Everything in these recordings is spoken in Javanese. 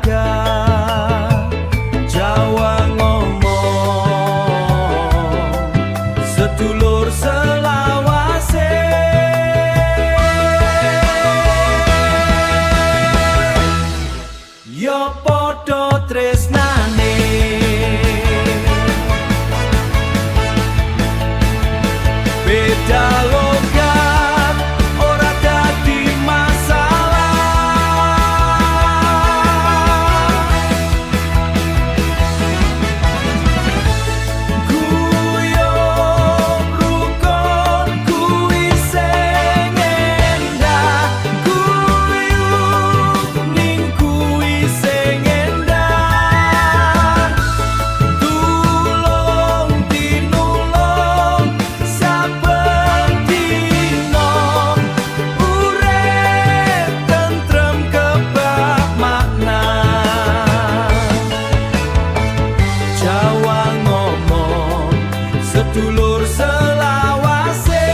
keluarga. Jawa ngomong sedulur selawase. Yo podo tresnane, beda logat ora dadi masalah. Guyub rukun kuwi sing endah, guyub ning kuwi sing endah. Tulung tinulung saben dina, urip tentrem kebak makna. Jawa ngomong sedulur selawase.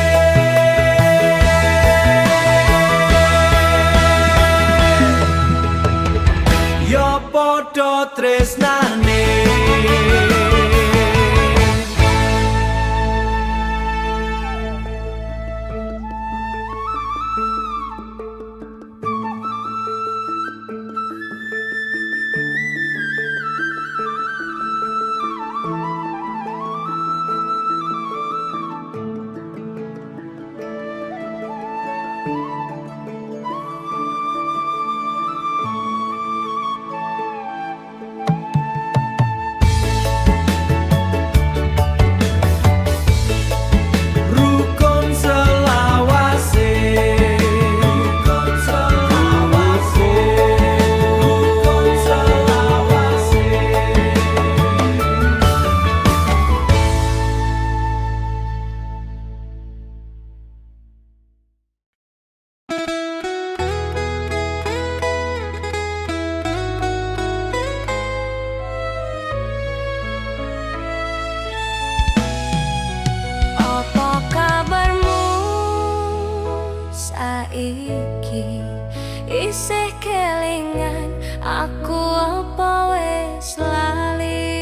Yo podo tresnane. Rukun selawase, rukun selawase, rukun selawase. Apa kabarmu saiki? Isih kelingan aku apa wis lali?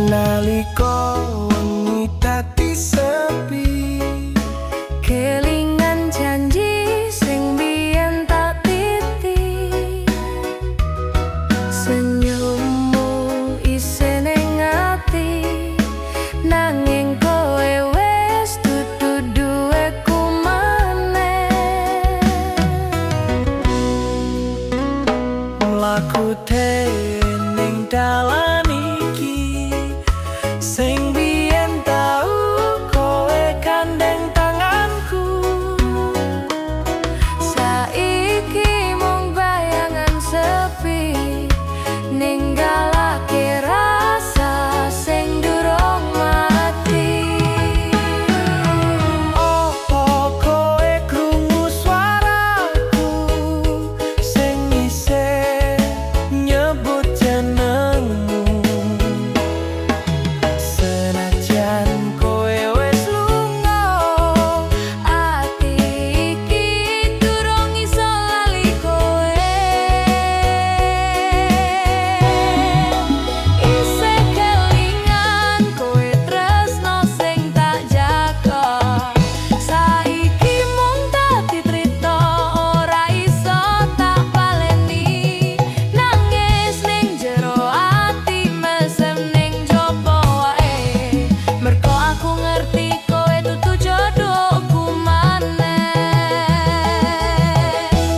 Nalika wengi dadi sepi, Kelingan janji sing biyen tak titi. Senyummu isih ning ati, nanging kowe wis dudu duweku maneh. Mlaku ning dalan iki, sing biyen tau kowe gandeng tanganku. Saiki mung bayangan sepi, ninggalake rasa sing durung mati. Apa kowe krungu suaraku sing isih nyebut jenengmu? Senajan kowe wis lunga, Ati iki durung iso lali kowe. Isih kelingan kowe tresno sing tak jaga. Saiki mung dadi crita, ora iso tak baleni. Nangis ning jero ati, mesem ning jaba wae. Mergo aku ngerti kowe dudu jodohku maneh.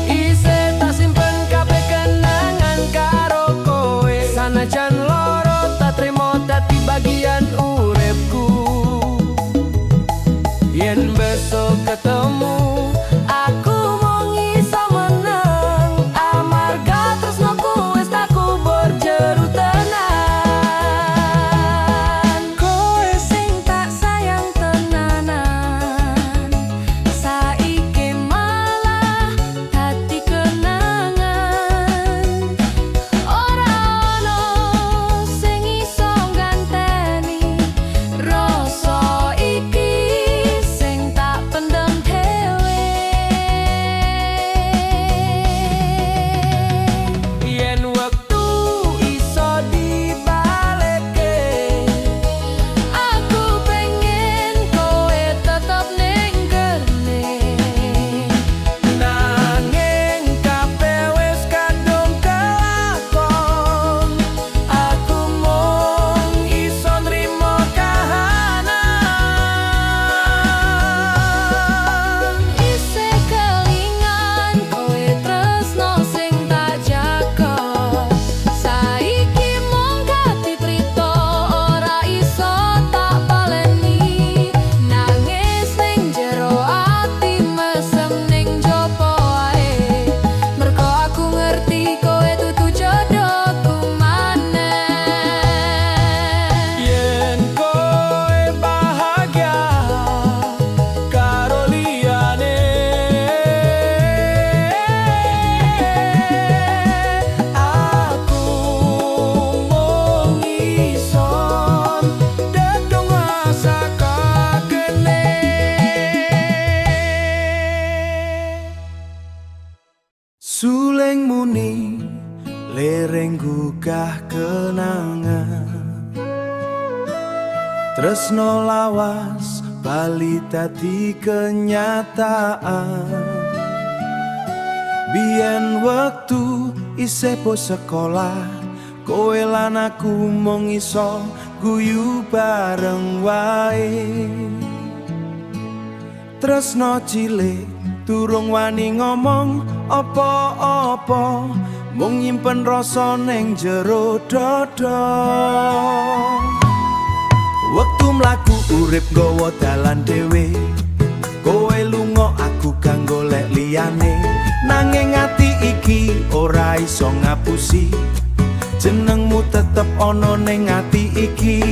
Isih tak simpen kabeh kenangan karo kowe. Sanajan loro tak trimo dadi bagian uripku. Yen besok ketemu, aku mung iso meneng, amarga tresnoku wis tak kubur jero tenan. Kowe sing tak sayang tenanan, saiki malah dadi kenangan. Ora ono sing iso ganteni rasa iki sing tak pendem dhewe. Suling muni lereng gugah kenangan, tresno lawas bali dadi kenyataan. Biyen wektu isih po sekolah, kowe lan aku mung iso guyu bareng wae. Tresno cilik durung wani ngomong apa-apa, mung nyimpen rasa ning jero dada. Wektu mlaku urip nggawa dalan dhewe, kowe lunga aku kang golek liyane. Nanging ati iki ora iso ngapusi, jenengmu tetep ana ning ati iki.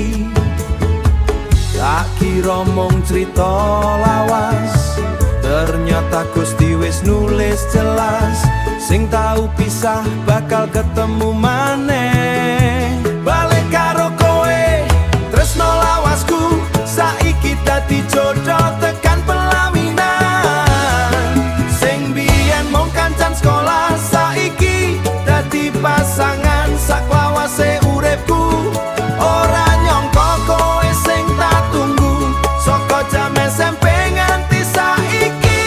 Tak kira mung crita lawas, ternyata Gusti wis nulis jelas, sing tau pisah bakal ketemu maneh. Balik karo kowe, tresno lawasku saiki dadi jodoh tekan pelaminan. Sing biyen mung kancan sekolah saiki dadi pasangan saklawase uripku. Ora nyangka kowe sing tak tunggu saka jam SMP nganti saiki.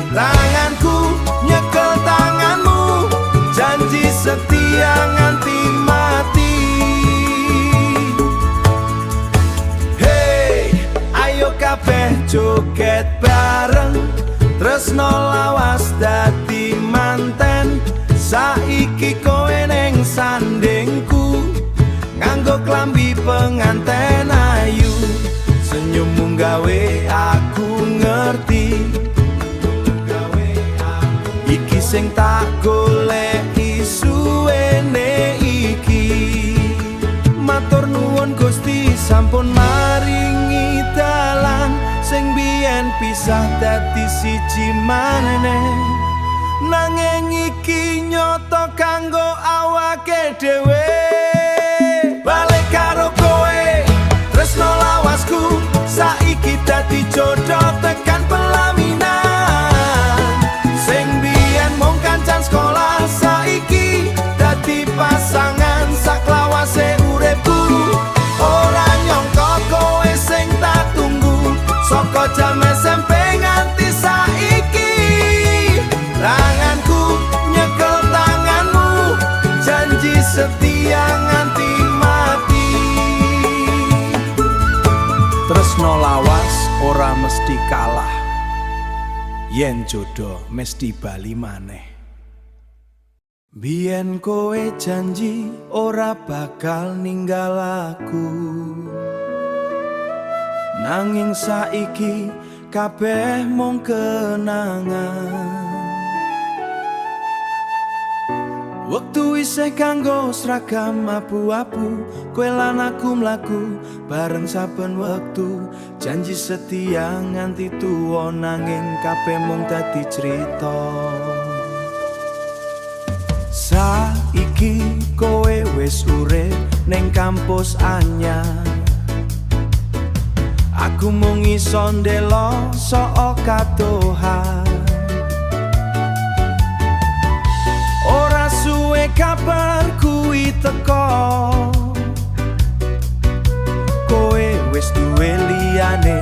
Tanganku nyekel tanganmu, janji setia nganti mati. Hey, ayo kabeh joget bareng, tresno lawas dadi manten. Saiki kowe ning sandingku, nganggo klambi penganten ayu. Senyummu gawe aku ngerti, iki sing tak goleki suwene iki. Matur nuwun Gusti sampun maringi dalan, sing biyen pisah dadi siji maneh. Nanging iki nyoto kanggo awake dhewe. Balik karo kowe, tresno lawasku saiki dadi jodoh tekan pelaminan. Sing biyen mung kancan sekolah saiki dadi pasangan saklawase uripku. Ora nyangka kowe sing tak tunggu saka jam SMP nganti saiki. Tanganku nyekel tanganmu, janji setia nganti mati. Tresno lawas ora mesti kalah, yen jodoh mesti bali maneh. Biyen kowe janji ora bakal ninggal aku, nanging saiki kabeh mung kenangan. Wektu isih kanggo seragam abu-abu, kowe lan aku mlaku bareng saben wektu. Janji setia nganti tuwa, nanging kabeh mung dadi crita. Saiki kowe wis urip ning kampus anyar, aku mung iso ndelok sok kadohan. Ora suwe kabar kuwi teko, kowe wis duwe liyane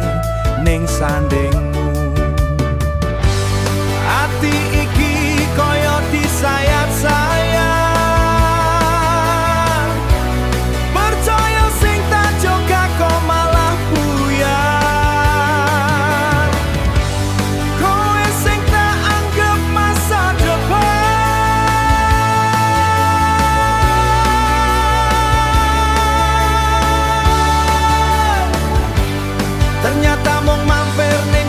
ning sandingmu. Ati iki kaya disayat-sayat, percaya sing tak jaga kok malah buyar. Kowe sing tak anggap masa depan, ternyata mung mampir ning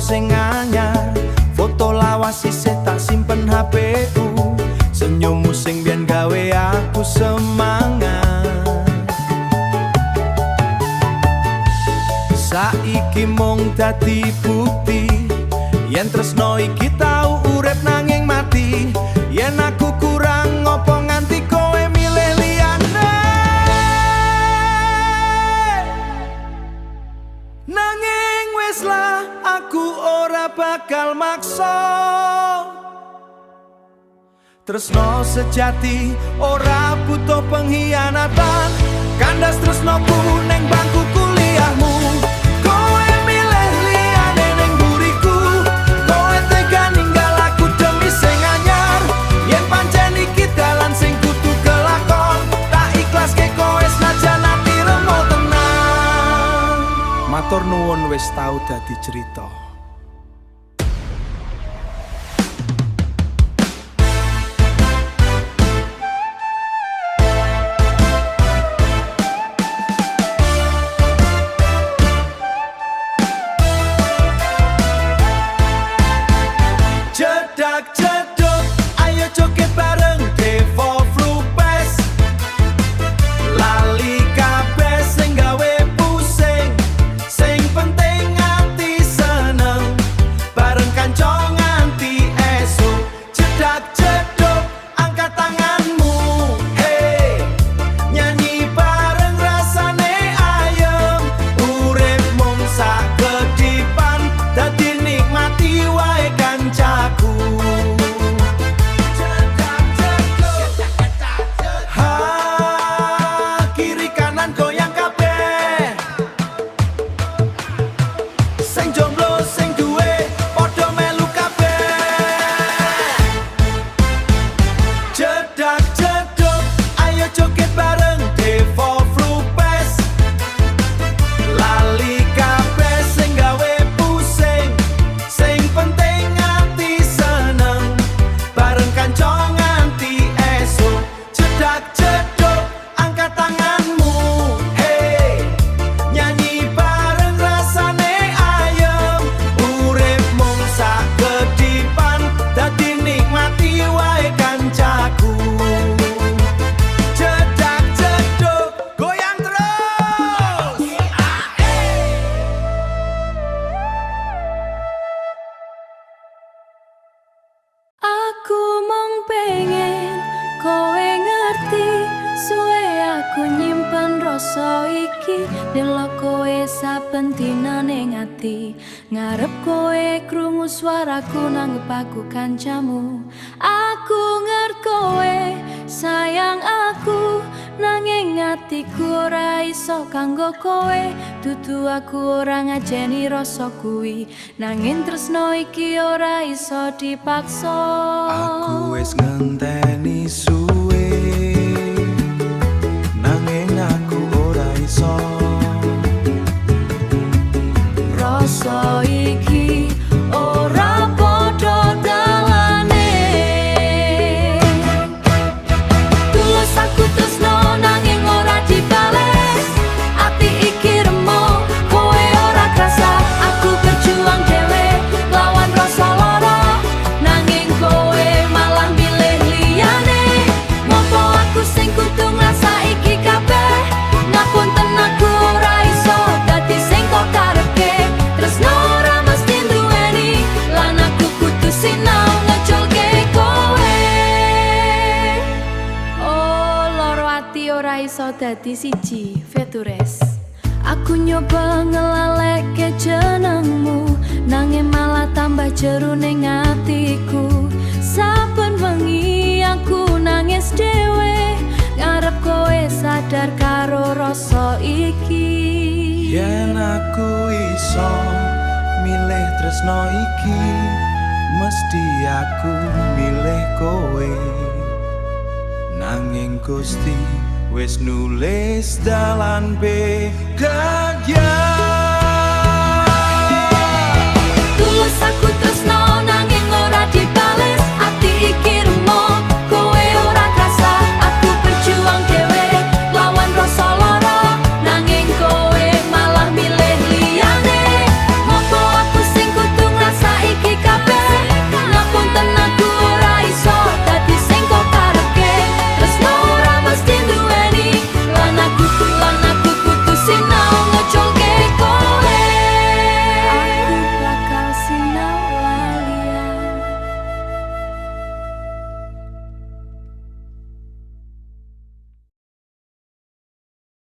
sing anyar. Foto lawas isih tak simpen HP-ku. Senyummu sing biyen gawe aku semangat. Saiki mung dadi bukti yen tresno iki tau urip nanging mati. Yen aku kurang ngopo nganti kowe milih liyane. Nanging wis lah aku ora bakal maksa. Tresno sejati ora butuh pengkhianatan. Kandas tresnoku neng bangku kuliahmu. Kowe milih liyane neng buriku. Kowe tega ninggal aku demi sing anyar. Yen pancen iki dalan sing kudu kelakon, tak ikhlaske kowe senajan ati remo tenan. Matur nuwun wis tau dadi cerita. Jedak jeduk, ayo joget bareng Devo Flupes. Lali kabeh sing gawe pusing, sing penting ati seneng. Bareng kanca nganti esuk. Jedak jeduk, angkat tanganmu, hey. Nyanyi bareng rasane ayem. Urip mung sak kedipan, dadi nikmati wae kancaku. Ha, kiri kanan goyang kabeh. Sing jomblo sing duwe padha melu kabeh. Jedak jeduk, ayo joget bareng Devo Flupes. Lali kabeh sing gawe pusing, sing penting ati seneng. Bareng kanca nganti esuk. Jedak jeduk, angkat tanganmu, hey. Nyanyi bareng rasane ayem. Urip mung sak kedipan, dadi nikmati wae kancaku. Jedak jeduk, goyang terus. Aku mung pengen kowe ngerti, suwe aku nyimpen rasa iki. Delok kowe saben dina ning ati, ngarep kowe krungu suaraku nanggep aku kancamu. Aku ngerti kowe sayang aku, nanging atiku ora iso kanggo kowe. Dudu aku ora ngajeni rasa kuwi, nanging tresno iki ora iso dipaksa. Aku wis ngenteni suwe, nanging aku ora iso. Rasa iki ora padha dalane. Tulus aku tresno nanging ora dibales. Ati iki remo, kowe ora krasa. Aku berjuang dhewe lawan rasa lara, nanging kowe malah milih liyane. Ngopo aku sing kudu ngrasa iki kabeh? Ngapunten aku ora iso dadi sing kok karepke. Tresno ora mesti duweni, lan aku kudu sinau ngeculke kowe. Oh, loro ati ora iso dadi siji, Vetures. Aku nyoba ngelaleke jenengmu, nanging malah tambah jeru ning atiku. Saben wengi aku nangis dhewe, ngarep kowe sadar karo rasa iki. Yen aku iso milih tresno iki, mesti aku milih kowe. Nanging Gusti wis nulis dalan beda.